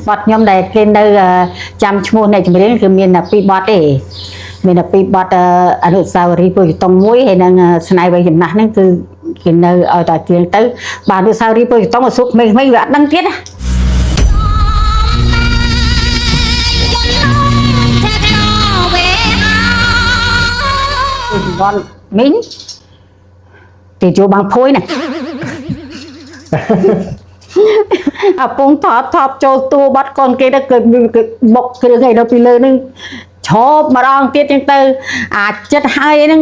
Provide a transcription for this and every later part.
បទខ្ញុំដែលគេនៅចាំឈ្មោះអ្នកចម្រៀងគឺមានតែពីរបទទេមានតែពីរបទអនុស្សាវរីយ៍ពុជតុងមួយហើយនិងស្នេហ៍វ័យចំណាស់ហ្នឹងគឺគេនៅឲ្យតែជាងទៅបាទអនុស្សាវរីយ៍ពុជតុងឲ្យសួរក្មេងៗវាអត់ដឹងទៀតណា ជំនាន់មីងទីជួបាំងភួយណា អាពងថតថបចូលតួបាត់កូនគេទៅគឺគេបុកគ្រឿងអីដល់ពីលើហ្នឹងឈប់ម្ដងទៀតចឹងទៅអាចិត្តហើយហ្នឹង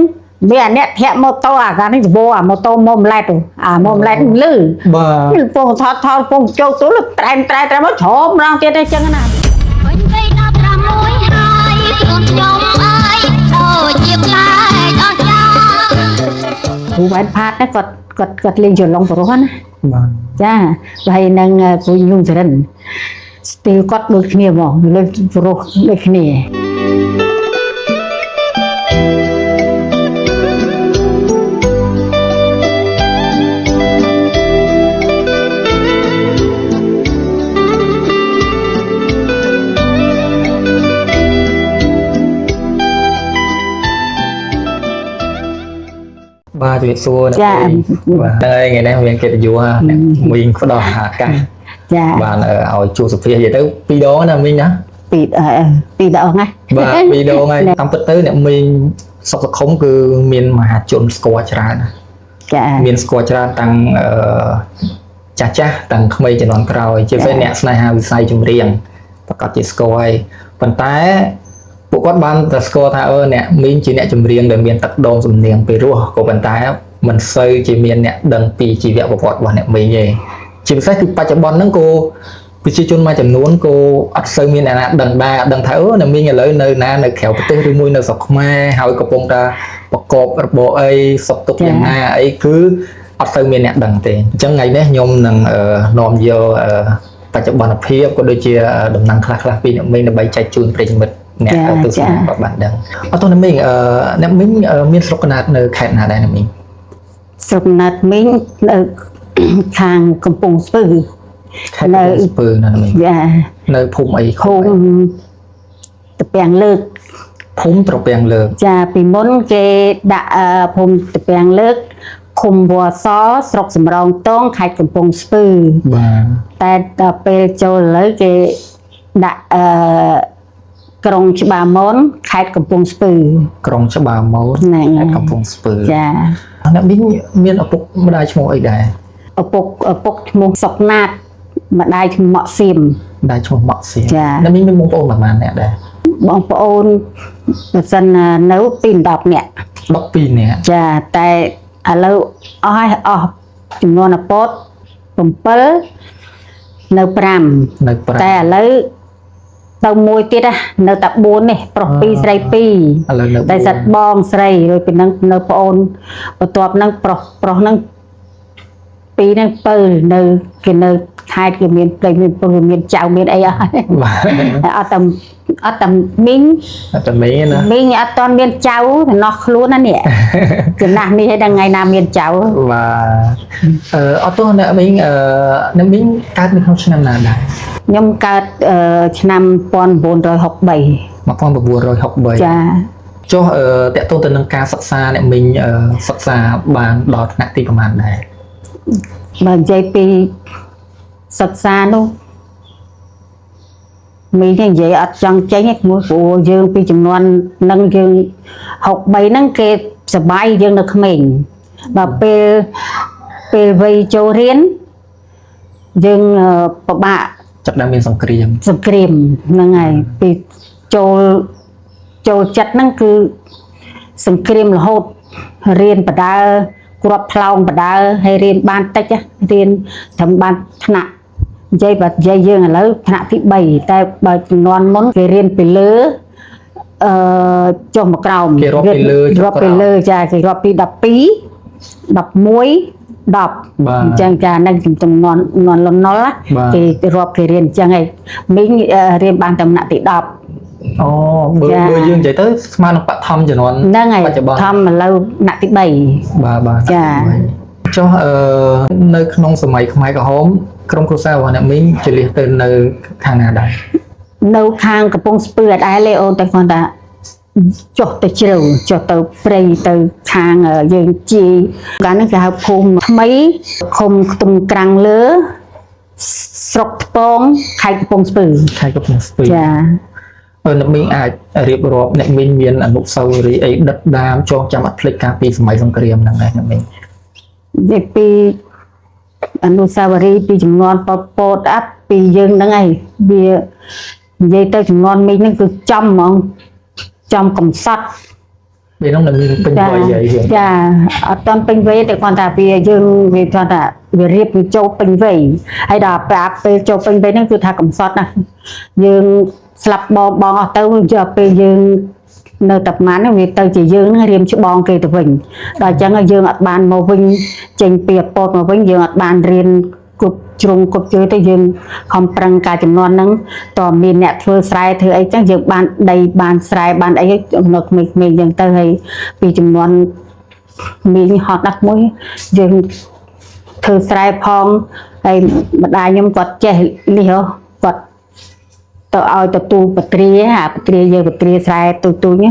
មានអាអ្នកធាក់ម៉ូតូអាកានេះសបោអាម៉ូតូមុំឡែតអាមុំឡែតលឺ បាទ ពងថតថតពងចូលតួត្រែមត្រែត្រែមមកឈប់ម្ដងទៀតទៅចឹងណា វិញវ័យ16ហើយខ្លួនខ្ញុំអើយដូចជាផ្លែកអស់ចា គ្រូវ៉ែនផាតណាគាត់គាត់គាត់លេងច្រឡំប្រុសណា បាទ ចាហើយនឹងគ្រូញងសរិនស្ទីលគាត់ដូចគ្នាហ្មងលេងប្រុសដូចគ្នា បាទជំរាបសួរអ្នក ចា មីងបាទហ្នឹងហើយថ្ងៃនេះមានកិត្តិយសអ្នកមីងផ្ដោះអាកាស ចា បានឲ្យជួបសុភានិយាយទៅពីរដងណាមីងណា ពីរពីរដងណា បាទពីរដងហើយតាមពិតទៅអ្នកមីងសុខសខុមគឺមានមហាជនស្គាល់ច្រើនណា ចា មានស្គាល់ច្រើនតាំងអឺចាស់ចាស់តាំងក្មេងជំនាន់ក្រោយជាពិសេសអ្នកស្នេហាវិស័យចម្រៀងប្រកាសជាស្គាល់ហើយប៉ុន្តែពួកគាត់បានតែស្គាល់ថាអឺអ្នកមីងជាអ្នកចម្រៀងដែលមានទឹកដមសំនៀងពីរោះក៏ប៉ុន្តែមិនសូវជាមានអ្នកដឹងពីជីវប្រវត្តិរបស់អ្នកមីងទេជាពិសេសគឺបច្ចុប្បន្នហ្នឹងក៏ប្រជាជនមួយចំនួនក៏អត់សូវមានអ្នកណាដឹងដែរអត់ដឹងថាអឺអ្នកមីងឥឡូវនៅណានៅក្រៅប្រទេសឬមួយនៅស្រុកខ្មែរហើយកំពុងតែប្រកបរបរអីសុខទុក្ខយ៉ាងណាអីគឺអត់សូវមានអ្នកដឹងទេអញ្ចឹងថ្ងៃនេះខ្ញុំនឹងនាំយកបច្ចុប្បន្នភាពក៏ដូចជាដំណឹងខ្លះៗពីអ្នកមីងដើម្បីចែកជូនប្រិយមិត្តអ្នកទស្សនាក៏បានដឹងអត់ទោះអ្នកមីងអ្នកមីងមានស្រុកកំណើតនៅខេត្តណាដែរអ្នកមីង ស្រុកណាត់មីងនៅ ខាងកំពង់ស្ពឺ ខេត្តកំពង់ស្ពឺណាអ្នកមីង ចា នៅភូមិអី ឃុំតពាំងលើក ភូមិត្រពាំងលើក ចាពីមុនគេដាក់ភូមិតពាំងលើកឃុំវល្លិសស្រុកសំរោងតងខេត្តកំពង់ស្ពឺ បាទ តែដល់ពេលចូលឥឡូវគេដាក់អឺក្រុងច្បារមនខេត្តកំពង់ស្ពឺ ក្រុងច្បារមោន ហ្នឹង ខេត្តកំពង់ស្ពឺ ចា អ្នកមីងមានឪពុកម្ដាយឈ្មោះអីដែរ ឪពុកឪពុកឈ្មោះសុកណាតម្ដាយឈ្មោះម៉ាក់សៀម ម្ដាយឈ្មោះម៉ាក់សៀម ចា អ្នកមីងមានបងប្អូនប៉ុន្មានអ្នកដែរ បងប្អូនបើសិនណានៅពី10នាក់ 12នាក់ ចាតែឥឡូវអស់ហើយអស់ចំនួនអពត7នៅ5 នៅ5 តែឥឡូវទៅមួយទៀតណានៅតែ4នេះប្រុស2ស្រី2 ឥឡូវនៅ តែសិតបងស្រីរួចពីហ្នឹងនៅប្អូនបន្ទាប់ហ្នឹងប្រុសប្រុសហ្នឹងពីរហ្នឹងពៅនៅគេនៅខេត្តគេមានប្តីមានពៅមានចៅមានអីអស់ហើយ បាទ តែអត់តែអត់តែមីង អត់តែមីងទេណា មីងអត់តាន់មានចៅតំណោះខ្លួនណានេះ ចំណាស់នេះឲ្យដល់ថ្ងៃណាមានចៅ បាទអត់ទោះអ្នកមីងអ្នកមីងកើតនៅក្នុងឆ្នាំណាដែរ ខ្ញុំកើតឆ្នាំ1963 1963 ចា ចុះតកតងទៅនឹងការសិក្សាអ្នកមីងសិក្សាបានដល់ថ្នាក់ទីប្រហែលដែរ បើនិយាយពីសិក្សានោះមីងនិយាយអត់ចង់ចេញទេព្រោះព្រោះយើងពីចំនួននឹងយើង63ហ្នឹងគេសប្បាយយើងនៅក្មេងដល់ពេលពេលវ័យចូលរៀនយើងពិបាក ចាប់ដើមមានសង្គ្រាម សង្គ្រាមហ្នឹងហើយពីចូលចូលចិត្តហ្នឹងគឺសង្គ្រាមរហូតរៀនបដើគ្រាប់ផ្លោងបដើហើយរៀនបានតិចណារៀនត្រឹមបានថ្នាក់និយាយបើនិយាយយើងឥឡូវថ្នាក់ទី3តែបើចំនួនមុនគេរៀនពីលើអឺចុះមកក្រោម គេរាប់ពីលើចុះ រាប់ពី ក្រោម លើចាគេរាប់ពី12 11 10 បាទ អញ្ចឹងចានឹងចំនួននន់លន់ណុលណា បាទ គេរាប់គេរៀនអញ្ចឹងឯងមីងរៀនបានតែថ្នាក់ទី10 អូបើ ចា បើយើងនិយាយទៅស្មើនឹងបឋមជំនាន់ ហ្នឹងហើយ បច្ចុប្បន្ន ធម្មឥឡូវថ្នាក់ទី3 បាទបាទ ចា ចុះនៅក្នុងសម័យខ្មែរក្រហម ក្រុមគ្រួសាររបស់អ្នកមីងជលៀសទៅនៅខាងណាដែរ នៅខាងកំពង់ស្ពឺអត់ដែរទេអូនតែគាត់ថាចុះទៅជ្រៅចុះទៅព្រៃទៅខាងយើងជីកាលហ្នឹងគេហៅភូមិថ្មីឃុំខ្ទុំក្រាំងលើស្រុកថ្ពងខេត្តកំពង់ស្ពឺ ខេត្តកំពង់ស្ពឺ ចា អឺអ្នកមីងអាចរៀបរាប់អ្នកមីងមានអនុស្សាវរីយ៍អីដិតដាមចងចាំអត់ភ្លេចកាលពីសម័យសង្គ្រាមហ្នឹងដែរអ្នកមីង និយាយពីអនុស្សាវរីយ៍ពីចំនួនប៉ុលពតអាប់ពីយើងហ្នឹងឯងវានិយាយទៅចំនួនមីងហ្នឹងគឺចំហ្មងចំកំសត់ ពេលហ្នឹងអ្នកមីងពេញវ័យហើយរៀង ចាអត់តាន់ពេញវ័យទេគាត់ថាវាយើងវាគាត់ថាវារៀបវាចូលពេញវ័យហើយដល់ប្រាប់ពេលចូលពេញវ័យហ្នឹងគឺថាកំសត់ណាស់យើងស្លាប់បងបងអស់ទៅយកពេលយើងនៅតែប្រហែលហ្នឹងវាទៅជាយើងហ្នឹងរៀមច្បងគេទៅវិញដល់អញ្ចឹងយើងអត់បានមកវិញចេញពីអពតមកវិញយើងអត់បានរៀនគ្រប់ជ្រុងគ្រប់ជ្រុយទេយើងខំប្រឹងការចំនួនហ្នឹងតើមានអ្នកធ្វើស្រែធ្វើអីចឹងយើងបានដីបានស្រែបានអីនៅក្មេងៗយើងទៅហើយពីចំនួន មីងហត់ណាស់មួយយើងធ្វើស្រែផងហើយម្ដាយខ្ញុំគាត់ចេះនេះហ៎គាត់ទៅឲ្យទទួលបត្រាអាបត្រាយើងបត្រាស្រែទូទូញ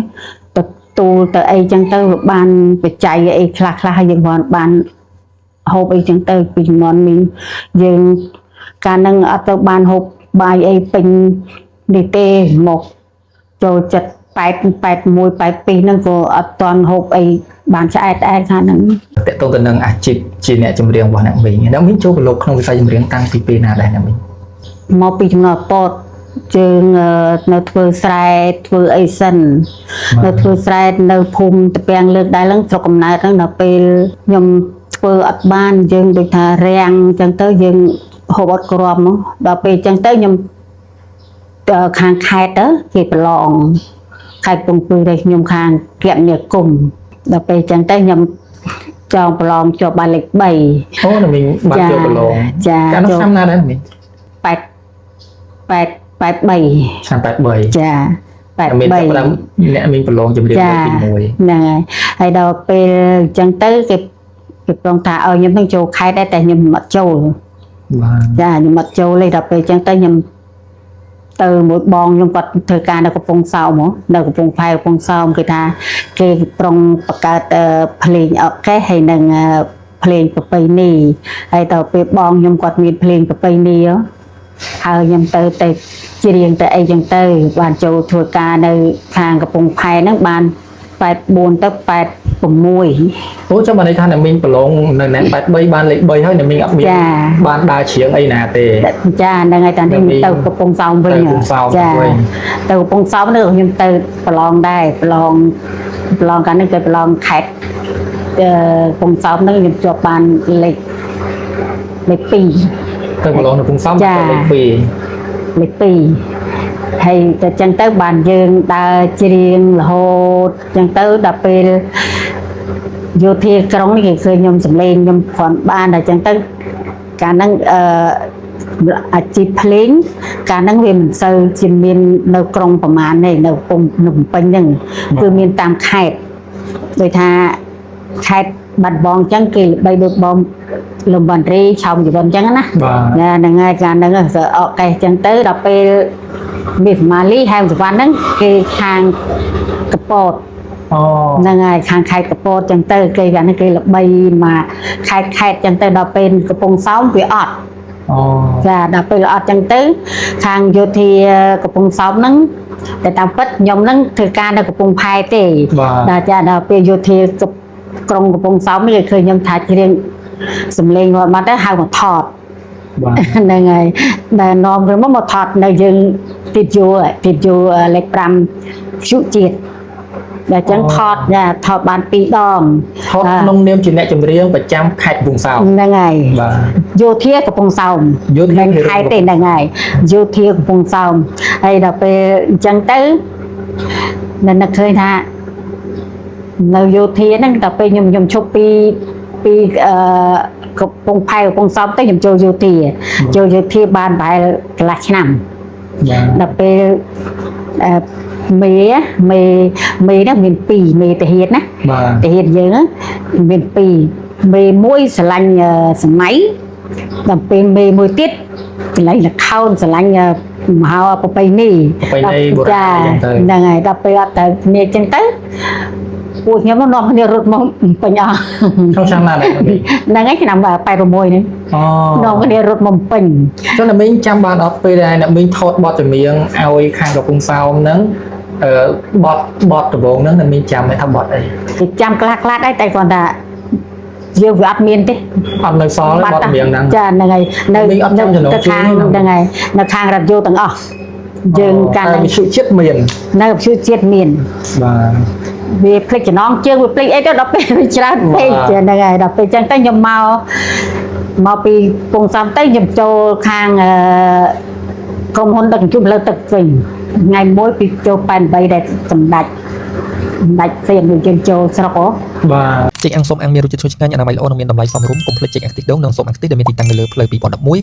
ទទួលទៅអីចឹងទៅវាបានបច្ច័យអីខ្លះខ្លះហើយយើងបានបានហូបអីចឹងទៅពីជំនាន់មីងយើងកាលហ្នឹងអត់ទៅបានហូបបាយអីពេញនេះទេមកចូលចិត្ត8 81 82ហ្នឹងក៏អត់ទាន់ហូបអីបានឆ្អែតដែរខាងហ្នឹង តកតងទៅនឹងអាជីពជាអ្នកចម្រៀងរបស់អ្នកមីងអ្នកមីងចូលប្រឡូកក្នុងវិស័យចម្រៀងតាំងពីពេលណាដែរអ្នកមីង មកពីចំណល់ពតជើងនៅធ្វើស្រែធ្វើអីសិននៅធ្វើស្រែនៅភូមិតពាំងលើកដែរហ្នឹងស្រុកកំណើតហ្នឹងដល់ពេលខ្ញុំធ្វើអត់បានយើងដូចថារាំងអញ្ចឹងទៅយើងហូបអត់ក្រាំហ្មងដល់ពេលអញ្ចឹងទៅខ្ញុំទៅខាងខេត្តទៅគេប្រឡងខេត្តពងពឺដែរខ្ញុំខាងគមនាគមន៍ដល់ពេលអញ្ចឹងទៅខ្ញុំចងប្រឡងជាប់បានលេខ3 អូអ្នកមីងបានចូលប្រឡង ចា កាលនោះឆ្នាំណាដែរអ្នកមីង 8 8 83 ឆ្នាំ83 ចា អ្នកមីងចាប់ផ្ដើម 83 អ្នកមីងប្រឡងចម្រៀង ចា លើកទី1 ហ្នឹងហើយហើយដល់ពេលអញ្ចឹងទៅគេគេប្រងថាឲ្យខ្ញុំនឹងចូលខេត្តដែរតែខ្ញុំមិនចូល បាទ ចាខ្ញុំអត់ចូលទេដល់ពេលអញ្ចឹងទៅខ្ញុំទៅមួយបងខ្ញុំគាត់ធ្វើការនៅកំពង់សោមហ៎នៅកំពង់ផែកំពង់សោមគេថាគេប្រុងបង្កើតភ្លេងអកេសហើយនឹងភ្លេងប្រពៃណីហើយដល់ពេលបងខ្ញុំគាត់មានភ្លេងប្រពៃណីហ៎ហើយខ្ញុំទៅទៅច្រៀងទៅអីចឹងទៅបានចូលធ្វើការនៅខាងកំពង់ផែហ្នឹងបាន84ទៅ86 អូចាំបានន័យថាអ្នកមីងប្រឡងនៅណែ83បានលេខ3ហើយអ្នកមីងអត់មាន ចា បានដើរច្រៀងអីណាទេ ចាហ្នឹងហើយតានេះទៅកំពង់សោមវិញ ទៅកំពង់សោម ចា វិញ ទៅកំពង់សោមនេះខ្ញុំទៅប្រឡងដែរប្រឡងប្រឡងកាលនេះគេប្រឡងខេត្តកំពង់សោមហ្នឹងខ្ញុំជាប់បានលេខលេខ2 ទៅប្រឡងនៅកំពង់សោម ចា ទៅលេខ2 លេខ2ហើយតែចឹងទៅបានយើងដើរច្រៀងរហូតចឹងទៅដល់ពេលយោធាក្រុងនេះគេឃើញខ្ញុំសម្លេងខ្ញុំគ្រាន់បានដល់ចឹងទៅកាលហ្នឹងអាជីពភ្លេងកាលហ្នឹងវាមិនសូវជាមាននៅក្រុងប្រមាណទេនៅពុំនៅភ្នំពេញហ្នឹងគឺមានតាមខេត្តដូចថាខេត្តបាត់បងចឹងគេល្បីដូចបងលំវណ្ណរីឆោមជីវិនចឹងណា បាទ ណាហ្នឹងហើយកាលហ្នឹងក៏អកេះចឹងទៅដល់ពេលមាសម៉ាលីហែមសវណ្ណហ្នឹងគេខាងកពត អូ ហ្នឹងហើយខាងខេត្តកពតចឹងទៅគេកាលហ្នឹងគេល្បីមកខេត្តខេត្តចឹងទៅដល់ពេលកំពង់សោមវាអត់ អូ ចាដល់ពេលអត់ចឹងទៅ ខាងយោធាកំពង់សោមហ្នឹងតែតាមពិតខ្ញុំហ្នឹងធ្វើការនៅកំពង់ផែទេ បាទ ដល់ចាដល់ពេលយោធាក្រុងកំពង់សោមនេះគេឃើញខ្ញុំថាច្រៀងសំលេងគាត់មកទៅហៅមកថត បាទ ហ្នឹងហើយដែលនាំគ្នាមកមកថតនៅយើងទីយោទីយោលេខ5ជុជាតិដល់ចឹងថតចាថតបាន2ដង ថតក្នុងនាមជាអ្នកចម្រៀងប្រចាំខេត្តកំពង់សោម ហ្នឹងហើយ បាទ យោធាកំពង់សោម យោធា មិនខេត្តទេហ្នឹងហើយយោធាកំពង់សោមហើយដល់ពេលអញ្ចឹងទៅនៅនឹកឃើញថានៅយោធាហ្នឹងដល់ពេលខ្ញុំខ្ញុំឈប់ពីពីកំពង់ផែកំពង់សោមទៅខ្ញុំចូលយោធាចូលយោធាបានប្រហែលកន្លះឆ្នាំ បាទ ដល់ពេលមេមេមេហ្នឹងមាន2មេទាហានណា បាទ ទាហានយើងហ្នឹងមាន2មេមួយស្រឡាញ់សម័យ ដល់ពេលមេមួយទៀតស្រឡាញ់ល្ខោនស្រឡាញ់មហាប្រពៃណី ប្រពៃណីបុរាណអីចឹងទៅ ហ្នឹងហើយដល់ពេលអត់ត្រូវគ្នាចឹងទៅពួកខ្ញុំនាំគ្នារត់មកពេញអស់ ក្នុងឆ្នាំណាដែរមីង ហ្នឹងហើយឆ្នាំ86ហ្នឹង អូ នាំគ្នារត់មកពេញ ចុះអ្នកមីងចាំបានអត់ពេលដែលអ្នកមីងថតបទចម្រៀងឲ្យខាងកំពង់សោមហ្នឹងអឺបទបទដំបូងហ្នឹងអ្នកមីងចាំไหมថាបទអី គេចាំខ្លះខ្លះដែរតែគ្រាន់តែយើងវាអត់មានទេ អត់នៅសល់ទេបទចម្រៀងហ្នឹង ចាហ្នឹងហើយនៅ មីងអត់ចាំចំណង ទៅខាង ជើងទេ ហ្នឹងហើយនៅខាងរ៉ាឌីយ៉ូទាំងអស់យើងកាលហ្នឹង តែវិទ្យុជាតិមាន នៅវិទ្យុជាតិមាន បាទ វាភ្លេចចំណងជើងវាភ្លេចអីទៅដល់ពេលវាច្រើនពេក បាទ ហ្នឹងហើយដល់ពេលចឹងទៅខ្ញុំមកមកពីពងសំទៅខ្ញុំចូលខាងអឺក្រុមហ៊ុនដឹកជញ្ជូនផ្លូវទឹកវិញថ្ងៃមួយពីចូល88ដែលសម្ដេចសម្ដេចសៀមយើងចូលស្រុកហ៎ បាទ ចេកអាំងសុំអាំងមានរសជាតិឈ្ងុយឆ្ងាញ់អនាម័យល្អនិងមានតម្លៃសមរម្យកុំភ្លេចចេកអាំងខ្ទិះដូងនិងសុំអាំងខ្ទិះដែលមានទីតាំងនៅលើផ្លូវ2011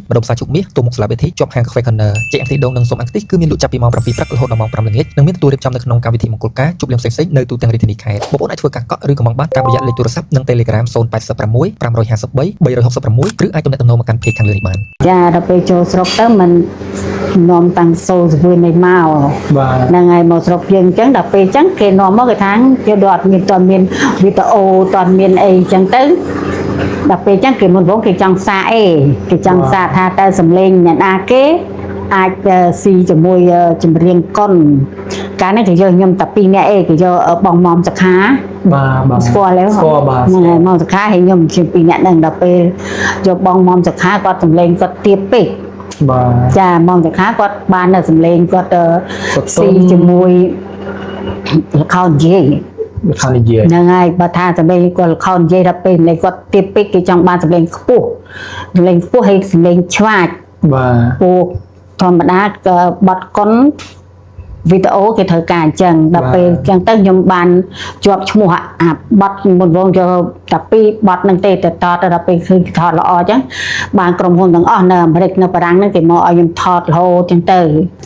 ម្ដុំផ្សារជុកមាសទល់មុខសាលាបេធីជាប់ហាងកាហ្វេ Corner ចេកអាំងខ្ទិះដូងនិងសុំអាំងខ្ទិះគឺមានលក់ចាប់ពីម៉ោង7ព្រឹករហូតដល់ម៉ោង5ល្ងាចនិងមានទទួលរៀបចំនៅក្នុងកម្មវិធីមង្គលការជប់លៀងផ្សេងៗនៅទូទាំងរាជធានីខេត្តបងប្អូនអាចធ្វើការកក់ឬកម្មង់បានតាមរយៈលេខទូរស័ព្ទនិង Telegram 086 553 366ឬអាចទំនាក់ទំនងមកកាន់ page ខាងលើនេះបាន ចាដល់ពេលចូលស្រុកទៅมันនាំតាំងសូសវើនៃមក បាទ ហ្នឹងហើយមកស្រុកយើងអញ្ចឹងដល់ពេលអញ្ចឹងគេនាំមកគេថាគេដល់អត់មានតមានវីដេអូតមានអីអញ្ចឹងទៅដល់ពេលអញ្ចឹងគេមុនវងគេចង់សាកអីគេចង់សាកថាតើសំឡេងអ្នកណាគេអាចស៊ីជាមួយចម្រៀងកុនកាលហ្នឹងគេយកខ្ញុំតែពីរនាក់អីគេយកបងមុំសខា បាទបាទ ស្គាល់ហើយ ស្គាល់បាទ ហ្នឹងហើយមុំសខាហើយខ្ញុំជាពីរនាក់ហ្នឹងដល់ពេលយកបងមុំសខាគាត់សំឡេងគាត់ទាបពេក បាទ ចាមុំសខាគាត់បាននៅសំឡេងគាត់ សុទ្ធ ស៊ីជាមួយល្ខោននិយាយ ល្ខោននិយាយ ហ្នឹងហើយបើថាសំឡេងគាត់ល្ខោននិយាយដល់ពេលសំឡេងគាត់ទាបពេកគេចង់បានសំឡេងខ្ពស់សំឡេងខ្ពស់ហើយសំឡេងឆ្វាច បាទ ពួកធម្មតាក៏បត់កុនវីដេអូគេត្រូវការអញ្ចឹងដល់ពេលអញ្ចឹងទៅខ្ញុំបានជាប់ឈ្មោះអាបត់មុនវងយកតែពីរបត់ហ្នឹងទេទៅតទៅដល់ពេលឃើញថតល្អអញ្ចឹងបានក្រុមហ៊ុនទាំងអស់នៅអាមេរិកនៅបារាំងហ្នឹងគេមកឲ្យខ្ញុំថតរហូតអញ្ចឹងទៅ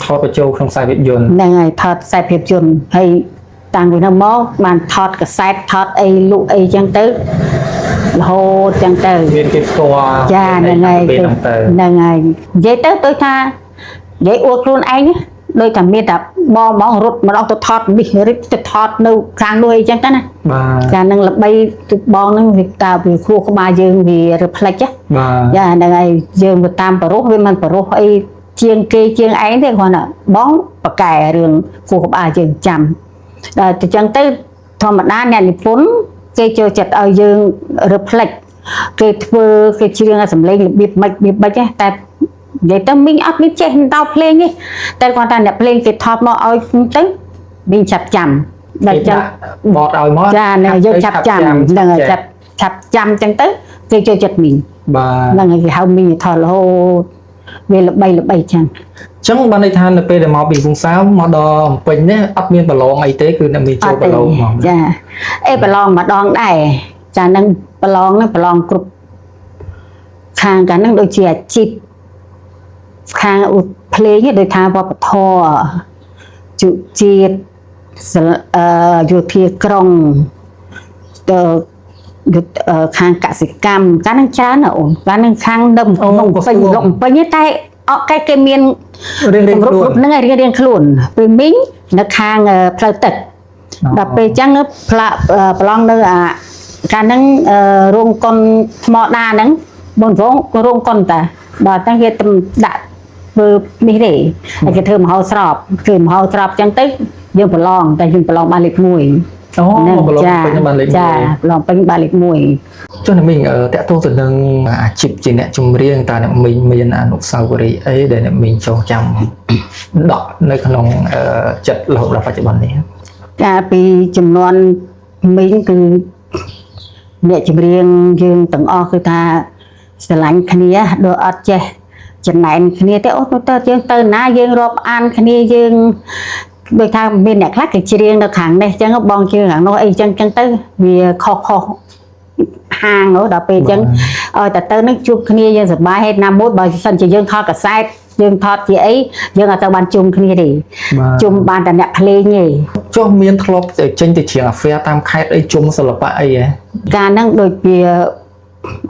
ថតបញ្ចូលក្នុងខ្សែភាពយន្ត ហ្នឹងហើយថតខ្សែភាពយន្តហើយតាំងពីនោះមកបានថតកាសែតថតអីលក់អីចឹងទៅរហូតចឹងទៅ មានគេស្គាល់ ចាហ្នឹងហើយ ពេលហ្នឹងទៅ ហ្នឹងហើយនិយាយទៅដូចថានិយាយអួតខ្លួនឯងណាដូចថាមានតែបងហ្មងរត់ម្ដងទៅថតនេះរិចទៅថតនៅខាងនោះអីចឹងទៅណា បាទ ចាហ្នឹងល្បីទៅបងហ្នឹងវាតើវាខួរក្បាលយើងវារផ្លិចណា បាទ ចាហ្នឹងហើយយើងទៅតាមប្រុសវាមិនប្រុសអីជាងគេជាងឯងទេគ្រាន់តែបងប្រកែរឿងគូក្បាលយើងចាំដល់ទៅចឹងទៅធម្មតាអ្នកនិពន្ធគេចូលចិត្តឲ្យយើងរផ្លិចគេធ្វើគេច្រៀងឲ្យសម្លេងរបៀបម៉េចរបៀបម៉េចតែនិយាយទៅមីងអត់មានចេះដោភ្លេងទេតែគ្រាន់តែអ្នកភ្លេងគេថតមកឲ្យទៅមីងឆាប់ចាំដល់ចឹង បតឲ្យមក ចាហ្នឹងហើយយើងឆាប់ចាំហ្នឹងហើយឆាប់ឆាប់ចាំចឹងទៅគេចូលចិត្តមីង បាទ ហ្នឹងហើយគេហៅមីងថតរហូតវាល្បីល្បីចឹង អញ្ចឹងបានន័យថានៅពេលដែលមកពីកំពង់សោមមកដល់ភ្នំពេញនេះអត់មានប្រឡងអីទេគឺអ្នកមានចូលប្រឡងហ្មង ចាអេប្រឡងម្ដងដែរចាហ្នឹងប្រឡងហ្នឹងប្រឡងគ្រប់ខាងកាលហ្នឹងដូចជាអាជីពខាងឧភ្លេងហ្នឹងដូចថាវប្បធម៌ជជាតិសិលអឺយោធាក្រុងទៅយុទ្ធអឺខាងកសិកម្មកាលហ្នឹងច្រើនណាស់អូនកាលហ្នឹងខាងដឹមក្នុងពេញលុកពេញទេតែអកគេមាន រៀងរៀង គ្រប់ ខ្លួន គ្រប់ហ្នឹងហើយរៀងរៀងខ្លួនពេលមីងនៅខាងផ្លូវទឹកដល់ពេលអញ្ចឹងផ្លាកប្រឡងនៅអាកាលហ្នឹងរោងកុនថ្មដាហ្នឹងមុនវងរោងកុនតាដល់តែគេទំដាក់ធ្វើនេះទេហើយគេធ្វើមហោស្រពគេមហោស្រពអញ្ចឹងទៅយើងប្រឡងតែយើងប្រឡងបានលេខ1 អូប្រឡងពេញបានលេខ ចាប្រឡងពេញបានលេខ1 1ចុះអ្នកមីងតាក់ទងទៅនឹងអាជីពជាអ្នកចម្រៀងតើអ្នកមីងមានអនុស្សាវរីយ៍អីដែលអ្នកមីងចងចាំដកនៅក្នុងចិត្តរហូតដល់បច្ចុប្បន្ននេះ កាលពីចំនួនមីងគឺអ្នកចម្រៀងយើងទាំងអស់គឺថាស្រឡាញ់គ្នាដូចអត់ចេះចំណែនគ្នាទេអូទៅយើងទៅណាយើងរាប់អានគ្នាយើងដូចថាមានអ្នកខ្លះគេច្រៀងនៅខាងនេះអញ្ចឹងបងច្រៀងខាងនោះអីអញ្ចឹងអញ្ចឹងទៅវាខុសខុសហាងដល់ពេលអញ្ចឹងឲ្យតែទៅនឹងជួបគ្នាយើងសប្បាយហេតុណាមួយបើសិនជាយើងថតកាសែតយើងថតជាអីយើងអត់ទៅបានជុំគ្នាទេ បាទ ជុំបានតែអ្នកភ្លេងទេ ចុះមានធ្លាប់ទៅចេញទៅច្រៀងអាហ្វែតាមខេត្តអីជុំសិល្បៈអីហ៎ កាលហ្នឹងដូចវា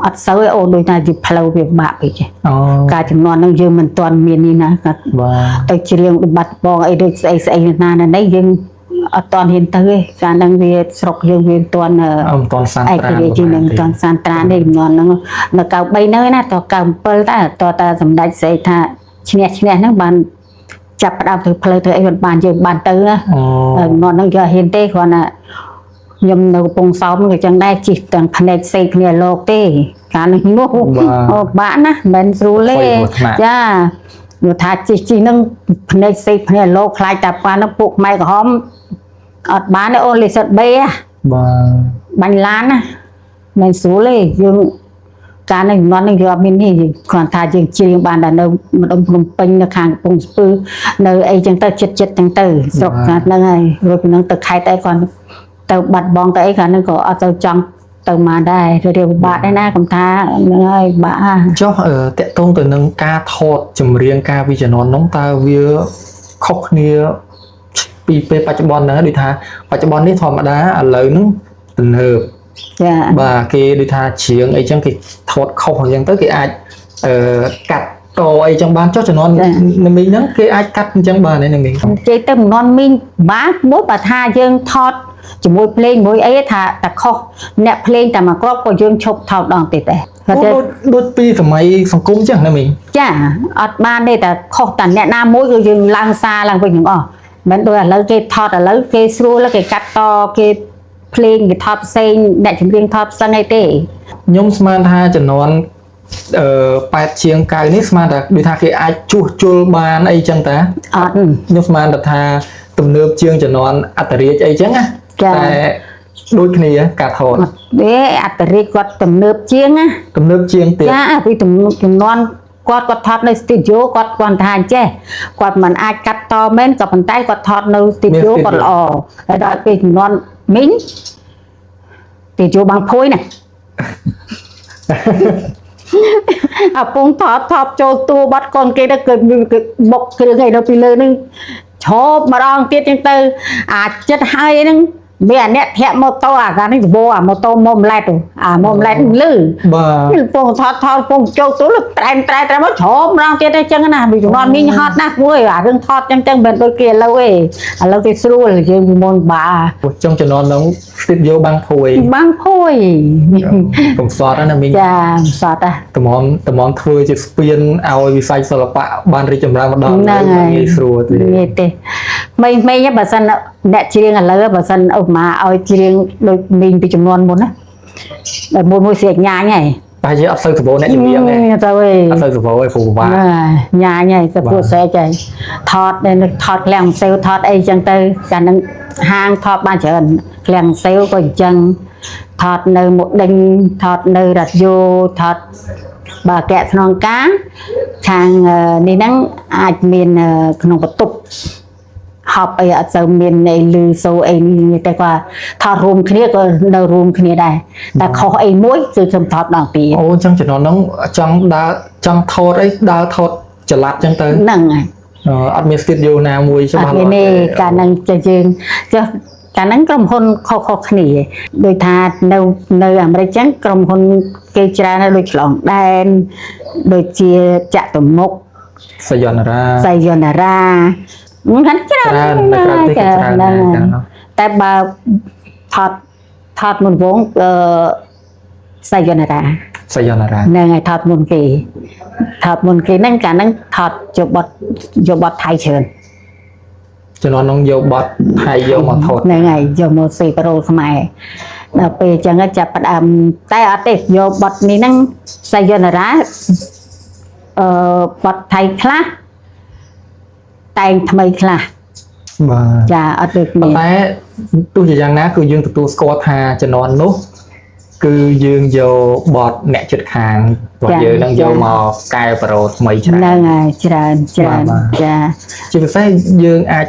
អត់សូវឯអូនដូចថាជាផ្លូវវាបាក់ពេក អូ ការចំនួនហ្នឹងយើងមិនទាន់មាននេះណាគាត់ បាទ ទៅច្រៀងដូចបាត់បងអីដូចស្អីស្អីណាណានេះយើងអត់ទាន់ហ៊ានទៅទេកាលហ្នឹងវាស្រុកយើងវាមិនទាន់ អមិនទាន់សាន ឯ ត្រា ករាជ្យជាងនឹងទាន់សានត្រានទេចំនួនហ្នឹងនៅ93ហ្នឹងឯណាត97តើតើសម្ដេចស្អីថាឈ្នះឈ្នះហ្នឹងបានចាប់ផ្ដើមធ្វើផ្លូវធ្វើអីបានយើងបានទៅណា អូ ចំនួនហ្នឹងយកហ៊ានទេគ្រាន់តែខ្ញុំនៅកំពង់សោមក៏ចឹងដែរជិះទាំងភ្នែកសេកគ្នាលោកទេកាលនោះនោះអូបាក់ណាស់មិនមែនស្រួលទេចាព្រោះថាជិះជិះហ្នឹងភ្នែកសេកគ្នាលោកខ្លាចតែប៉ាហ្នឹងពួកខ្មែរក្រហមអត់បានទេអូនលេសិតបេហ៎ បាទ បាញ់ឡានណាមិនស្រួលទេយើងកាលនេះជំនាន់នេះយើងអត់មាននេះយើងគ្រាន់ថាយើងច្រៀងបានតែនៅម្ដុំភ្នំពេញនៅខាងកំពង់ស្ពឺនៅអីចឹងទៅចិត្តចិត្តចឹងទៅស្រុកខាងហ្នឹងហើយរួចពីហ្នឹងទៅខេត្តអីគាត់ទៅបាត់បងទៅអីគាត់ហ្នឹងក៏អត់ទៅចង់ទៅមកដែររៀបពិបាកដែរណាកំថាហ្នឹងហើយពិបាកហ่า ចុះតកតងទៅនឹងការថតចម្រៀងការវិជំនាន់នោះតើវាខុសគ្នាពីពេលបច្ចុប្បន្នហ្នឹងដូចថាបច្ចុប្បន្ននេះធម្មតាឥឡូវហ្នឹងទំនើប ចា បាទគេដូចថាច្រៀងអីចឹងគេថតខុសអញ្ចឹងទៅគេអាចអឺកាត់តអីចឹងបានចុះជំនាន់នមីងហ្នឹងគេអាចកាត់អញ្ចឹងបានទេនមីង និយាយទៅជំនាន់មីងបាមួយបើថាយើងថតជាមួយភ្លេងមួយអីថាតែខុសអ្នកភ្លេងតែមួយគ្រាប់ក៏យើងឈប់ថតដងទៀតដែរគាត់ទៅ ដូចដូចពីសម័យសង្គមចឹងណាមីង ចាអត់បានទេតែខុសតែអ្នកណាមួយគឺយើងឡើងសារឡើងវិញទាំងអស់មិនដូចឥឡូវគេថតឥឡូវគេស្រួលគេកាត់តគេភ្លេងគេថតផ្សេងអ្នកចម្រៀងថតផ្សេងអីទេ ខ្ញុំស្មានថាជំនាន់អឺ8ជាង9នេះស្មានថាដូចថាគេអាចជួសជុលបានអីចឹងតា អត់ ខ្ញុំស្មានតែថាទំនើបជាងជំនាន់អត្តរាជអីចឹងណា ចា តែដូចគ្នាការថត អត់ទេអត្តរាជគាត់ទំនើបជាងណា ទំនើបជាងទៀត ចាពីទំជំនាន់គាត់គាត់ថតនៅស្ទីឌីយ៉ូគាត់គាត់ថាអញ្ចេះគាត់មិនអាចកាត់តមែនក៏ប៉ុន្តែគាត់ថតនៅស្ទីឌីយ៉ូគាត់ល្អហើយដល់ពេលជំនាន់មីងស្ទីឌីយ៉ូបាងភួយណា អាពងថតថតចូលតួបាត់កូនគេទៅគឺគឺបុកគ្រឿងអីនៅពីលើហ្នឹងឈប់ម្ដងទៀតចឹងទៅអាចិត្តហើយហ្នឹងមានអាអ្នកធាក់ម៉ូតូអាកានេះសបោអាម៉ូតូមុំឡែតអាមុំឡែតលឺ បាទ ពងថតថតពងចូលទូលត្រែមត្រែត្រែមមកជ្រម្ដងទៀតអញ្ចឹងណាពីជំនាន់មីងហត់ណាស់មួយអារឿងថតអញ្ចឹងមិនដូចគេឥឡូវទេឥឡូវគេស្រួលយើងពីមុនបា ចុងជំនាន់ហ្នឹងស្ទីឌីយ៉ូបាំងភួយ បាំងភួយ កំសត់ណាមីង ចាសតហ៎ តម្រាំតម្រាំធ្វើជាស្ពានឲ្យវិស័យសិល្បៈបានរីកចម្រើនមកដល់ ហ្នឹងហើយ ងាយស្រួលទេ ងាយទេមីងមីងបើសិនអ្នកច្រៀងឥឡូវបើសិនឧបមាឲ្យច្រៀងដូចមីងពីជំនាន់មុនណាតែមួយមួយស្រៀកញ៉ាញហើយ ប្រហែលជាអត់សូវសម្បូរអ្នកជំនាញទេ ទៅឯង អត់សូវសម្បូរទេព្រោះពិបាក ហ្នឹងហើយញ៉ាញហើយទៅពួកស្រែកហើយថតនៅនឹងថតឃ្លាំងសេវថតអីចឹងទៅកាលហ្នឹងហាងថតបានច្រើនឃ្លាំងសេវក៏អញ្ចឹងថតនៅមុដេញថតនៅរ៉ាឌីយ៉ូថតបើអគ្គស្នងការខាងនេះហ្នឹងអាចមានក្នុងបន្ទប់ហប់អីអត់សូវមានអីលឺសូអីនេះតែគាត់ថតរួមគ្នាក៏នៅរួមគ្នាដែរតែខុសអីមួយគឺខ្ញុំថតដល់ពី អូអញ្ចឹងជំនាន់ហ្នឹងចង់ដើរចង់ថតអីដើរថតចល័តអញ្ចឹងទៅ ហ្នឹងហើយ អត់មានស្ទីឌីយ៉ូណាមួយ អ ច្បាស់ ត់មានទេ លាស់ កាលហ្នឹងចេះយើងចុះកាលហ្នឹងក្រុមហ៊ុនខុសៗគ្នាដូចថានៅនៅអាមេរិកចឹងក្រុមហ៊ុនគេច្រើនណាស់ដូចឆ្លងដែនដូចជាចតុមុខ សយនរា សៃយណារ៉ាហ្នឹងច្រើន ច្រើននៅក្រៅប្រទេសគេច្រើន ហ្នឹង ដែរ ហើយ កាលនោះ តែបើថតថតមុនវងអឺសៃយណារ៉ា សយនរា ហ្នឹងហើយថតមុនគេថតមុនគេហ្នឹងកាលហ្នឹងថតយកបត់យកបត់ថៃច្រើន ជំនាន់ហ្នឹងយកបទថៃយកមកថត ហ្នឹងហើយយកមកសេប្រូលខ្មែរដល់ពេលអញ្ចឹងចាប់ផ្ដើមតែអត់ទេយកបទនេះហ្នឹងសយនរាអឺបទថៃខ្លះតែងថ្មីខ្លះ បាទ ចាអត់ដូចគ្នា ប៉ុន្តែទោះជាយ៉ាងណាគឺយើងទទួលស្គាល់ថាជំនាន់នោះគឺយើងយកបទអ្នកជិតខាងរបស់យើងហ្នឹងយកមកកែប្រូថ្មីច្រើន ហ្នឹងហើយច្រើនច្រើន បាទបាទ ចា ជាពិសេសយើងអាច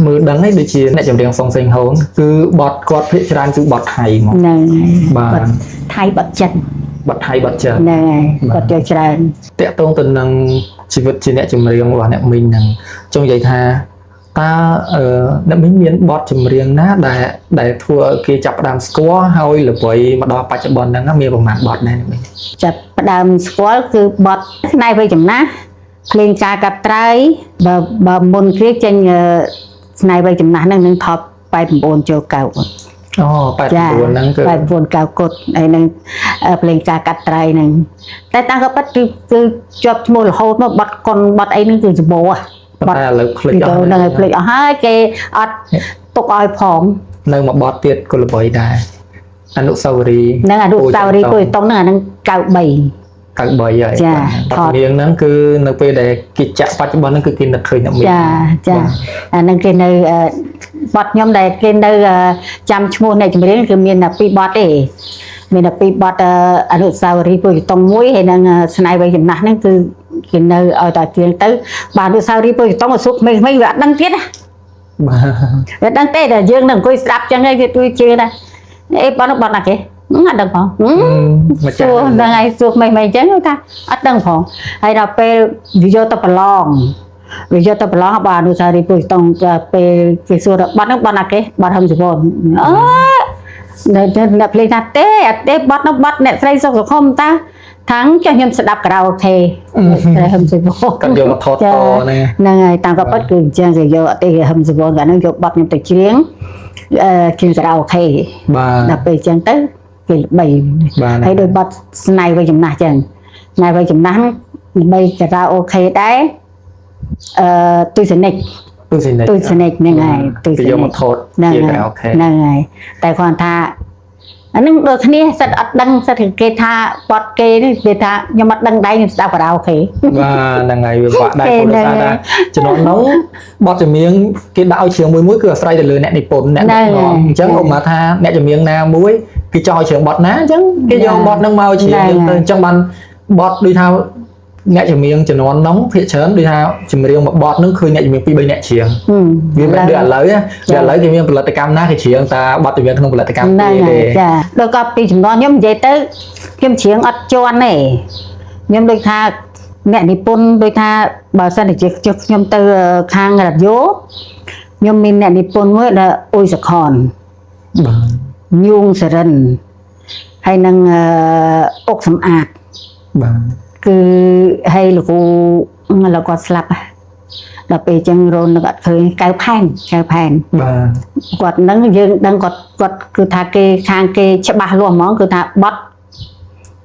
មើលដឹងឯងដូចជាអ្នកចម្រៀងសុងសេងហូនគឺបទគាត់ភាគច្រើនគឺបទថៃមក ហ្នឹងហើយ បាទ បទថៃបទចិន បទថៃបទចិន ហ្នឹងហើយគាត់យកច្រើន តាក់ទងទៅនឹងជីវិតជាអ្នកចម្រៀងរបស់អ្នកមីងហ្នឹងចង់និយាយថា តើអឺអ្នកមីងមានបទចម្រៀងណាដែលដែលធ្វើឲ្យគេចាប់ផ្ដើមស្គាល់ហើយល្បីមកដល់បច្ចុប្បន្នហ្នឹងមានប្រមាណបទដែរអ្នកមីង ចាប់ផ្ដើមស្គាល់គឺបទស្នេហ៍វ័យចំណាស់ភ្លេងការកាត់ត្រៃបើបើមុនគេចេញស្នេហ៍វ័យចំណាស់ហ្នឹងនឹងថប់89ចូល9 អូ89ហ្នឹងគឺ 89 9កុដហើយនឹងភ្លេងការកាត់ត្រៃហ្នឹងតែតាមក៏ពិតគឺគឺជាប់ឈ្មោះរហូតមកបទកុនបទអីហ្នឹងគឺសម្បូរ ប៉ុន្តែឥឡូវភ្លេចអស់ ហ្នឹងហើយភ្លេចអស់ហើយគេអត់ទុកឲ្យផង នៅមួយបទទៀតក៏ល្បីដែរអនុស្សាវរីយ៍ នឹងអនុស្សាវរីយ៍ពុយតុងហ្នឹងអាហ្នឹង93 93ហើយ ចា បទចម្រៀងហ្នឹងគឺនៅពេលដែលគេចាក់បច្ចុប្បន្នហ្នឹងគឺគេនឹកឃើញអ្នកមីង ចាចាអាហ្នឹងគេនៅបទខ្ញុំដែលគេនៅចាំឈ្មោះអ្នកចម្រៀងគឺមានតែពីរបទទេមានតែពីរបទអនុស្សាវរីយ៍ពុយតុងមួយហើយនឹងស្នេហ៍វ័យចំណាស់ហ្នឹងគឺគេនៅឲ្យតែជាងទៅបាទអនុស្សាវរីយ៍ពុយតុងឲ្យសួរក្មេងៗវាអត់ដឹងទៀតណា បាទ វាដឹងទេតែយើងនឹងអង្គុយស្ដាប់ចឹងហើយវាជួយជឿណាអេបទនោះបទណាគេអត់ដឹងផង ម្ចាស់ សួរហ្នឹងហើយសួរក្មេងៗអញ្ចឹងថាអត់ដឹងផងហើយដល់ពេលវាយកទៅប្រឡងវាយកទៅប្រឡងបាទអនុស្សាវរីយ៍ពុយតុងពេលគេសួរថាបទហ្នឹងបទណាគេបទហឹមជីវនអឺនៅអ្នកភ្លេងថាទេអត់ទេបទហ្នឹងបទអ្នកស្រីសុខសុខុមតាថាងចុះខ្ញុំស្ដាប់ការ៉ាអូខេស្រីហឹមជីវន គាត់យកមកថតតហ្នឹង ហ្នឹងហើយតាមក៏ពិតគឺអញ្ចឹងគេយកអតិហឹមសវនកាលហ្នឹងយកបទខ្ញុំទៅច្រៀងអឺច្រៀងការ៉ាអូខេ បាទ ដល់ពេលអញ្ចឹងទៅគេល្បី បាទ ហើយដោយបទស្នេហ៍វ័យចំណាស់អញ្ចឹងស្នេហ៍វ័យចំណាស់ហ្នឹងល្បីការ៉ាអូខេដែរអឺទុយសនិក ទូសិនិច ទុយសនិកហ្នឹងហើយទុយ គេ សនិក យកមកថត ហ្នឹង ជា ហើយ ការ៉ាអូខេ ហ្នឹងហើយតែគាត់ថាអាហ្នឹងដូចគ្នាសិតអត់ដឹងសិតគេថាបទគេនេះគេថាខ្ញុំអត់ដឹងដែរខ្ញុំស្ដាប់ការ៉ាអូខេ បាទហ្នឹងហើយវាបាក់ដែរ គេ ព្រោះដោយសារ ហ្នឹង ថាជំនាន់នោះបទចម្រៀងគេដាក់ឲ្យច្រៀងមួយមួយគឺអាស្រ័យទៅលើអ្នកនិពន្ធអ្នកដឹកនាំអញ្ចឹងឧបមាថាអ្នកចម្រៀងណាមួយគេចង់ឲ្យច្រៀងបទណាអញ្ចឹងគេយកបទហ្នឹងមកឲ្យច្រៀងអញ្ចឹងទៅអញ្ចឹងបានបទដូចថាអ្នកចម្រៀងជំនាន់នោះភាគច្រើនដូចថាចម្រៀងមួយបទហ្នឹងឃើញអ្នកចម្រៀង2 3អ្នកច្រៀង ហឹម វាមិនដូចឥឡូវណាដូចឥឡូវគេមានផលិតកម្មណាគេច្រៀងតាបទចម្រៀងក្នុងផលិតកម្ម ហ្នឹង គេទេ ហើយចាដូចក៏ពីជំនាន់ខ្ញុំនិយាយទៅខ្ញុំច្រៀងអត់ជន់ទេខ្ញុំដូចថាអ្នកនិពន្ធដូចថាបើសិនជាខ្ញុំទៅខាងរ៉ាឌីយ៉ូខ្ញុំមានអ្នកនិពន្ធមួយដែលអ៊ុយសខន បាទ ញូងសរិនហើយនឹងអុកសំអាត បាទ គឺហើយលោកគ្រូលោកគាត់ស្លាប់ហ៎ដល់ពេលអញ្ចឹងរននឹងអត់ឃើញកៅផែនកៅផែន បាទ គាត់នឹងយើងដឹងគាត់គាត់គឺថាគេខាងគេច្បាស់លាស់ហ្មងគឺថាបត់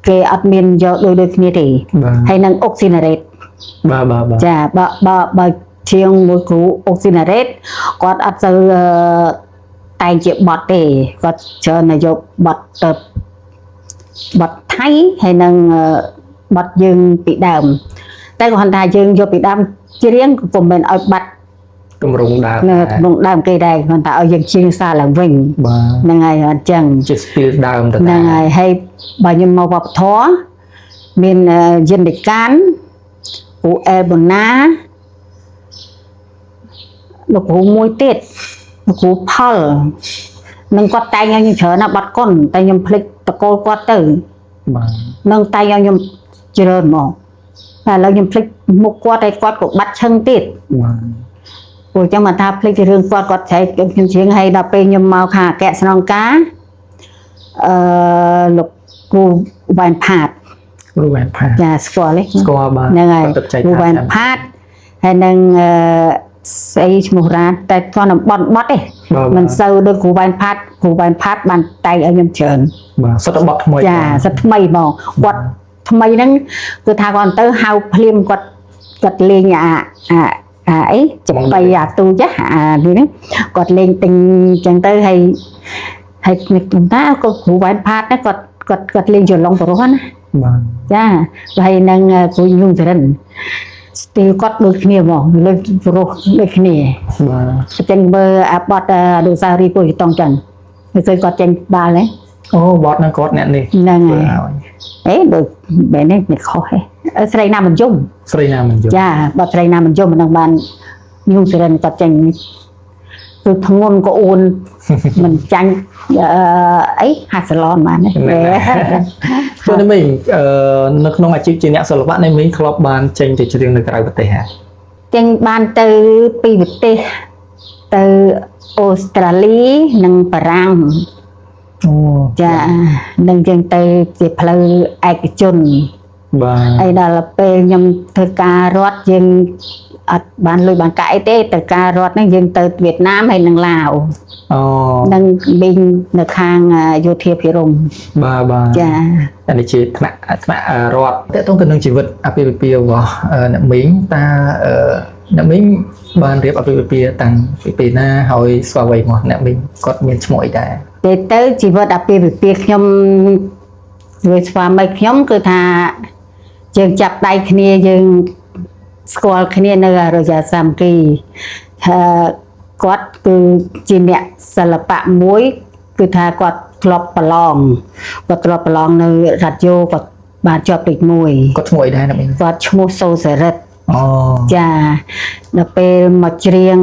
គេអត់មានយកដូចដូចគ្នាទេ បាទ ហើយនឹងអុកស៊ីណារ៉េត បាទបាទបាទ ចាបើបើបើជាងមួយគ្រូអុកស៊ីណារ៉េតគាត់អត់សូវតែងជាបត់ទេគាត់ច្រើនតែយកបត់ទៅបត់ថៃហើយនឹងបត់យើងពីដើមតែគាត់ថាយើងយកពីដើមច្រៀងក៏ពុំមែនឲ្យបាត់ ទម្រង់ដើម នៅក្នុងដើមគេដែរគាត់ថាឲ្យយើងច្រៀងសារឡើងវិញ បាទ ហ្នឹងហើយអញ្ចឹង ជា style ដើមទៅ ហ្នឹងហើយហើយបើខ្ញុំមកវប្បធម៌មានយិនដេកានគ្រូអែលបូណាលោកគ្រូមួយទៀតលោកគ្រូផលនឹងគាត់តែងឲ្យខ្ញុំច្រើនណាស់បាត់កុនតែខ្ញុំភ្លេចតកូលគាត់ទៅ បាទ នឹងតែងឲ្យខ្ញុំច្រើនហ្មងតែឥឡូវខ្ញុំភ្លេចមុខគាត់ហើយគាត់ក៏បាត់ឈឹងទៀត បាទ ព្រោះចឹងមកថាភ្លេចរឿងគាត់គាត់ចែកខ្ញុំច្រៀងហើយដល់ពេលខ្ញុំមកខាងអគ្គស្នងការអឺលោកគ្រូវ៉ែនផាត គ្រូវ៉ែនផាត ចាស្គាល់ទេ ស្គាល់បាទ ហ្នឹងហើយ គាត់ទឹកចែក គ្រូវ៉ែន ថា ផាតហើយនឹងអឺស្អីឈ្មោះរ៉ាតែគាត់តំបន់បត់ទេ បាទ មិនសូវដូចគ្រូវ៉ែនផាតគ្រូវ៉ែនផាតបានតែងឲ្យខ្ញុំច្រើន បាទសុទ្ធតែបទថ្មី ចាសិតថ្មីហ្មងគាត់ថ្មីហ្នឹងគឺថាគាត់ទៅហៅភ្លាមគាត់គាត់លេងអាអាអាអីចំបៃអាទូចាស់អានេះហ្នឹងគាត់លេងទិញអញ្ចឹងទៅហើយហើយខ្ញុំថាក៏គ្រូវ៉ែនផាតហ្នឹងគាត់គាត់គាត់លេងច្រឡំប្រុសណា បាទ ចាហើយនឹងគ្រូញងសរិនស្ទីលគាត់ដូចគ្នាហ្មងលើប្រុសដូចគ្នា បាទ អញ្ចឹងមើលអាបត់អនុសាវរីយ៍ពុយតងចឹងឃើញគាត់ចេញបាល់ហ៎ អូបទហ្នឹងគាត់អ្នកនេះ ហ្នឹង ធ្វើ ហើយ ឲ្យ អេដូចបែរនេះមិនខុសហ៎អឺស្រីណាមិនយំ ស្រីណាមិនយល់ ចាបើស្រីណាមិនយំមិននឹងបានញូសរិនគាត់ចេញគឺធ្ងន់ក៏អួន មិនចាញ់អឺអីហាសាឡនបានទេ ទោះនេះមីងអឺនៅក្នុងអាជីពជាអ្នកសិល្បៈនេះមីងធ្លាប់បានចេញទៅច្រៀងនៅក្រៅប្រទេសហ៎ ចេញបានទៅពីប្រទេស ទៅអូស្ត្រាលីនិងបារាំង អូ ចានឹងយើងទៅជាផ្លូវឯកជន បាទ ហើយដល់ពេលខ្ញុំធ្វើការរត់យើងអត់បានលុយបានកាក់អីទេទៅការរត់ហ្នឹងយើងទៅវៀតណាមហើយនិងឡាវ អូ និងប៊ីងនៅខាងយោធាភិរម បាទបាទ ចា អានេះជាថ្នាក់ថ្នាក់រដ្ឋតកតងទៅនឹងជីវិតអាពាហ៍ពិពាហ៍របស់អ្នកមីងតើអ្នកមីងបានរៀបអាពាហ៍ពិពាហ៍តាំងពីពេលណាហើយស្វាមីរបស់អ្នកមីងគាត់មានឈ្មោះអីដែរ ទៅទៅជីវិតអាពាហ៍ពិពាហ៍ខ្ញុំវាស្វាមីខ្ញុំគឺថាយើងចាប់ដៃគ្នាយើងស្គាល់គ្នានៅអរិយាសាមគ្គីថាគាត់គឺជាអ្នកសិល្បៈមួយគឺថាគាត់ធ្លាប់ប្រឡងគាត់ធ្លាប់ប្រឡងនៅរ៉ាឌីយ៉ូគាត់បានជាប់លេខ1 គាត់ឈ្មោះអីដែរអ្នកមីង គាត់ឈ្មោះសូសារិទ្ធ អូ ចាដល់ពេលមកច្រៀង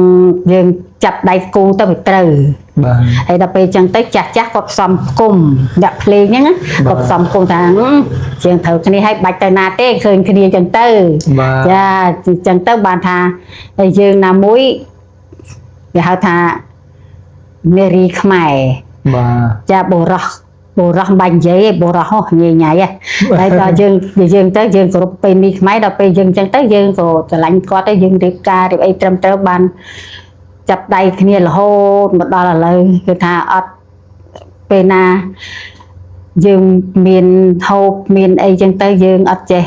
យើងចាប់ដៃគូទៅវាត្រូវ បាទ ហើយដល់ពេលអញ្ចឹងទៅចាស់ចាស់គាត់ផ្សំគុំអ្នកភ្លេងហ្នឹងណា បាទ គាត់ផ្សំគុំថាហឹមជាងត្រូវគ្នាឲ្យបាច់ទៅណាទេឃើញគ្នាអញ្ចឹងទៅ បាទ ចាអញ្ចឹងទៅបានថាហើយយើងណាមួយគេហៅថានារីខ្មែរ បាទ ចាបុរសបុរសមិនបាច់និយាយទេបុរសហ៎ញ៉ៃញ៉ៃហ៎ហើយដល់យើងយើងទៅយើងគោរពពេលនេះខ្មែរដល់ពេលយើងអញ្ចឹងទៅយើងក៏ស្រឡាញ់គាត់ទៅយើងរៀបការរៀបអីត្រឹមត្រូវបានចាប់ដៃគ្នារហូតមកដល់ឥឡូវគឺថាអត់ពេលណាយើងមានហូបមានអីចឹងទៅយើងអត់ចេះ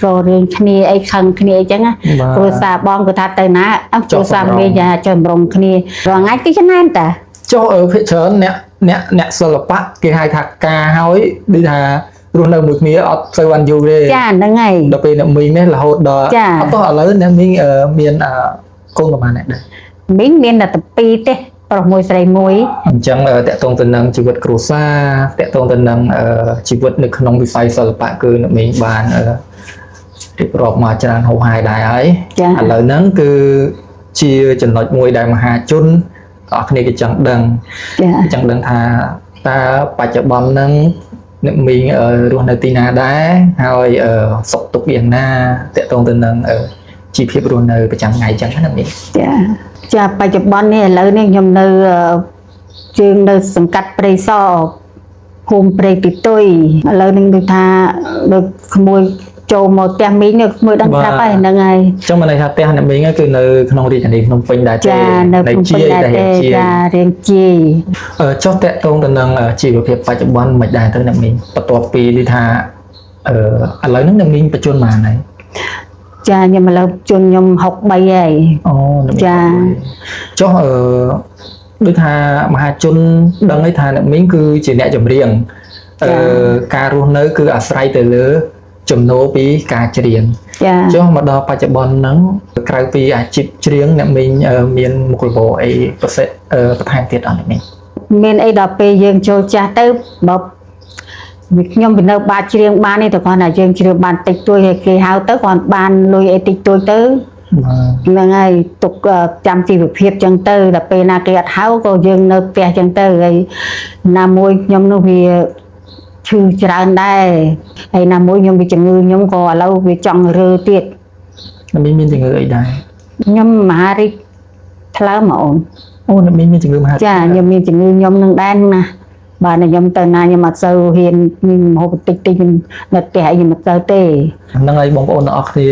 រករឿងគ្នាអីខឹងគ្នាអីចឹងណា បាទ គ្រួសារបងគឺថាទៅណាអើគ្រួសារមីយ៉ាចុះម្រុំគ្នារាល់ថ្ងៃគឺចំណែនតា ចុះភាគច្រើនអ្នកអ្នកអ្នកសិល្បៈគេហៅថាការហើយដូចថារស់នៅមួយគ្នាអត់សូវបានយូរទេ ចាហ្នឹងហើយ ដល់ពេលអ្នកមីងនេះរហូតដល់ ចា អត់ទោះឥឡូវអ្នកមីងមានកូនប្រហែលអ្នកដែរ មីងមានតែពីរទេប្រុសមួយស្រីមួយ អញ្ចឹងតកតងទៅនឹងជីវិតគ្រួសារតកតងទៅនឹងជីវិតនៅក្នុងវិស័យសិល្បៈគឺអ្នកមីងបានរៀបរាប់មកច្រើនហូរហែដែរហើយ ចា ឥឡូវហ្នឹងគឺជាចំណុចមួយដែលមហាជនទាំងអស់គ្នាគេចង់ដឹង ចា គេចង់ដឹងថាតើបច្ចុប្បន្នហ្នឹងអ្នកមីងរស់នៅទីណាដែរហើយសុខទុក្ខយ៉ាងណាតកតងទៅនឹងជីវភាពរស់នៅប្រចាំថ្ងៃអញ្ចឹងណាអ្នកមីង ចាចាបច្ចុប្បន្ននេះឥឡូវនេះខ្ញុំនៅជើងនៅសង្កាត់ព្រៃសរភូមិព្រៃទីតុយឥឡូវនេះដូចថាដូចក្មួយចូលមកផ្ទះមីងនេះក្មួយដឹងស្រាប់ហើយហ្នឹងហើយ អញ្ចឹងមានន័យថាផ្ទះអ្នកមីងហ្នឹងគឺនៅក្នុងរាជធានីភ្នំពេញដែរទេ ចានៅភ្នំពេញដែរទេ ជាយ ចារៀងជាយ ចុះតកតងទៅនឹងជីវភាពបច្ចុប្បន្នមិនដែរទៅអ្នកមីងបន្ទាប់ពីដូចថាឥឡូវហ្នឹងអ្នកមីងបញ្ជូនមកហើយ ចាខ្ញុំឥឡូវជន់ខ្ញុំ63ហើយ អូអ្នកមីង ចា ចុះដូចថាមហាជនដឹងហើយថាអ្នកមីងគឺជាអ្នកចម្រៀងអឺការរស់នៅគឺអាស្រ័យទៅលើ ចំណូលពីការច្រៀង ចា ចុះមកដល់បច្ចុប្បន្នហ្នឹងក្រៅពីអាជីពច្រៀងអ្នកមីងមានមុខរបរអីប្រសិទ្ធបន្ថែមទៀតអត់អ្នកមីង មានអីដល់ពេលយើងចូលចាស់ទៅបើខ្ញុំពីនៅបាតច្រៀងបាននេះតែគ្រាន់តែយើងច្រៀងបានតិចតួចហើយគេហៅទៅគ្រាន់បានលុយអីតិចតួចទៅ បាទ ហ្នឹងហើយទុកចាំជីវភាពចឹងទៅដល់ពេលណាគេអត់ហៅក៏យើងនៅផ្ទះចឹងទៅហើយណាមួយខ្ញុំនោះវាឈឺច្រើនដែរហើយណាមួយខ្ញុំវាជំងឺខ្ញុំក៏ឥឡូវវាចង់រើទៀត អ្នកមីងមានជំងឺអីដែរ ខ្ញុំមហារីកថ្លើមមកអូន អូអ្នកមីងមានជំងឺមហារីក ចាខ្ញុំមានជំងឺខ្ញុំនឹងដែរណាបាទខ្ញុំទៅណាខ្ញុំអត់សូវហ៊ានហូបតិចតិចខ្ញុំនៅផ្ទះអីខ្ញុំអត់សូវទេ ហ្នឹងហើយបងប្អូនទាំងអស់គ្នា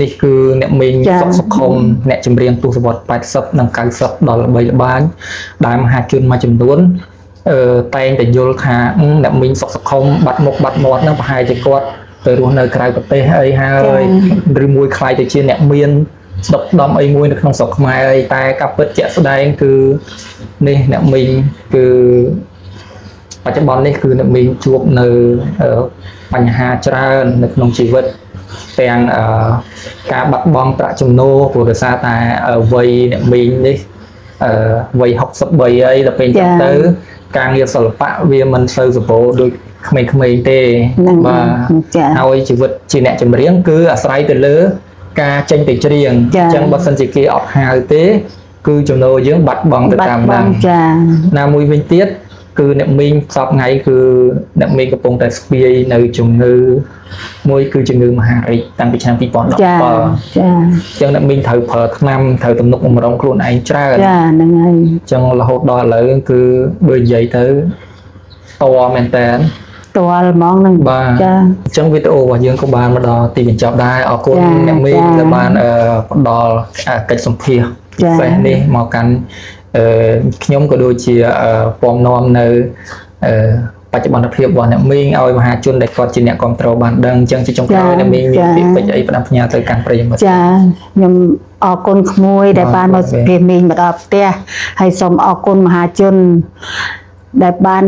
នេះគឺអ្នកមីង ចា សុកសុខុមអ្នកចម្រៀងទសវត្ស80និង90ដល់ល្បីល្បាញដែលមហាជនមួយចំនួនតែងតែយល់ថាអ្នកមីងសុកសុខុមបាត់មុខបាត់មាត់ហ្នឹងប្រហែលជាគាត់ទៅរស់នៅក្រៅប្រទេសអីហើយឬមួយខ្លាយទៅជាអ្នកមានស្ដុកដំអីមួយនៅក្នុងស្រុកខ្មែរអីតែការពិតជាក់ស្ដែងគឺនេះអ្នកមីងគឺបច្ចុប្បន្ននេះគឺអ្នកមីងជួបនៅបញ្ហាច្រើននៅក្នុងជីវិតទាំងការបាត់បង់ប្រាក់ចំណូលព្រោះដោយសារតែវ័យអ្នកមីងនេះវ័យ63ហើយដល់ពេលអញ្ចឹងទៅការងារសិល្បៈវាមិនសូវសម្បូរដូចក្មេងៗទេ ហ្នឹង បាទ ចា ហើយជីវិតជាអ្នកចម្រៀងគឺអាស្រ័យទៅលើការចេញទៅច្រៀង ចា អញ្ចឹងបើសិនជាគេអត់ហៅទេ គឺចំណូលយើងបាត់បង់ទៅ បាត់ តាមហ្នឹង បង់ចា ណាមួយវិញទៀត គឺអ្នកមីងសពថ្ងៃគឺអ្នកមីងកំពុងតែស្ពាយនៅជំងឺមួយគឺជំងឺមហារីកតាំងពីឆ្នាំ2017 ចាចា អញ្ចឹងអ្នកមីងត្រូវប្រើថ្នាំត្រូវទំនុកបំរុងខ្លួនឯងច្រើន ចាហ្នឹងហើយ អញ្ចឹងរហូតដល់ឥឡូវគឺបើនិយាយទៅតមែនតើ តលហ្មងហ្នឹង បាទ ចា អញ្ចឹងវីដេអូរបស់យើងក៏បានមកដល់ទីបញ្ចប់ដែរអរគុណ ចា អ្នកមីង ចា ដែលបានផ្ដល់កិច្ចសម្ភាសន៍ពិ ចា សេសនេះមកកាន់អឺខ្ញុំក៏ដូចជាពំនាំនៅអឺបច្ចុប្បន្នភាពរបស់អ្នកមីងឲ្យមហាជនដែលគាត់ជាអ្នកគ្រប់គ្រងបានដឹងអញ្ចឹងជាចុងក្រោយអ្នកមីងមានពាក្យពេចន៍អីផ្ដាំផ្ញើទៅកាន់ប្រិយមិត្ត ចាខ្ញុំអរគុណក្មួយដែលបានមកសម្ភាសមីងមកដល់ផ្ទះហើយសូមអរគុណមហាជនដែលបាន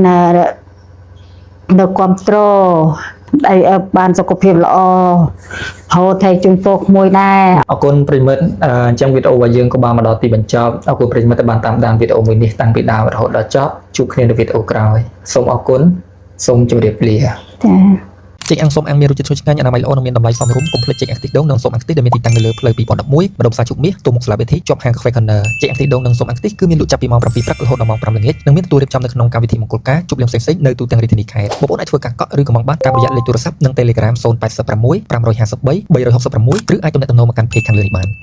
នៅគ្រប់គ្រងឲ្យបានសុខភាពល្អរហូតហើយជូនពរក្មួយដែរ អរគុណប្រិយមិត្តអញ្ចឹងវីដេអូរបស់យើងក៏បានមកដល់ទីបញ្ចប់អរគុណប្រិយមិត្តដែលបានតាមដានវីដេអូមួយនេះតាំងពីដើមរហូតដល់ចប់ជួបគ្នានៅវីដេអូក្រោយសូមអរគុណសូមជម្រាបលា ចា ចេកអាំងសុំអាំងមានរសជាតិឈ្ងុយឆ្ងាញ់អនាម័យល្អនិងមានតម្លៃសមរម្យកុំភ្លេចចេកអាំងខ្ទិះដូងនិងសុំអាំងខ្ទិះដែលមានទីតាំងនៅលើផ្លូវ2011ម្ដុំផ្សារជុកមាសទល់មុខសាលាបេធីជាប់ហាងកាហ្វេ Corner ចេកអាំងខ្ទិះដូងនិងសុំអាំងខ្ទិះគឺមានលក់ចាប់ពីម៉ោង7ព្រឹករហូតដល់ម៉ោង5ល្ងាចនិងមានទទួលរៀបចំនៅក្នុងកម្មវិធីមង្គលការជប់លៀងផ្សេងៗនៅទូទាំងរាជធានីខេត្តបងប្អូនអាចធ្វើការកក់ឬកម្មង់បានតាមរយៈលេខទូរស័ព្ទនិង Telegram 086 553 366ឬអាចទំនាក់ទំនងមកកាន់ page ខាងលើនេះបាន។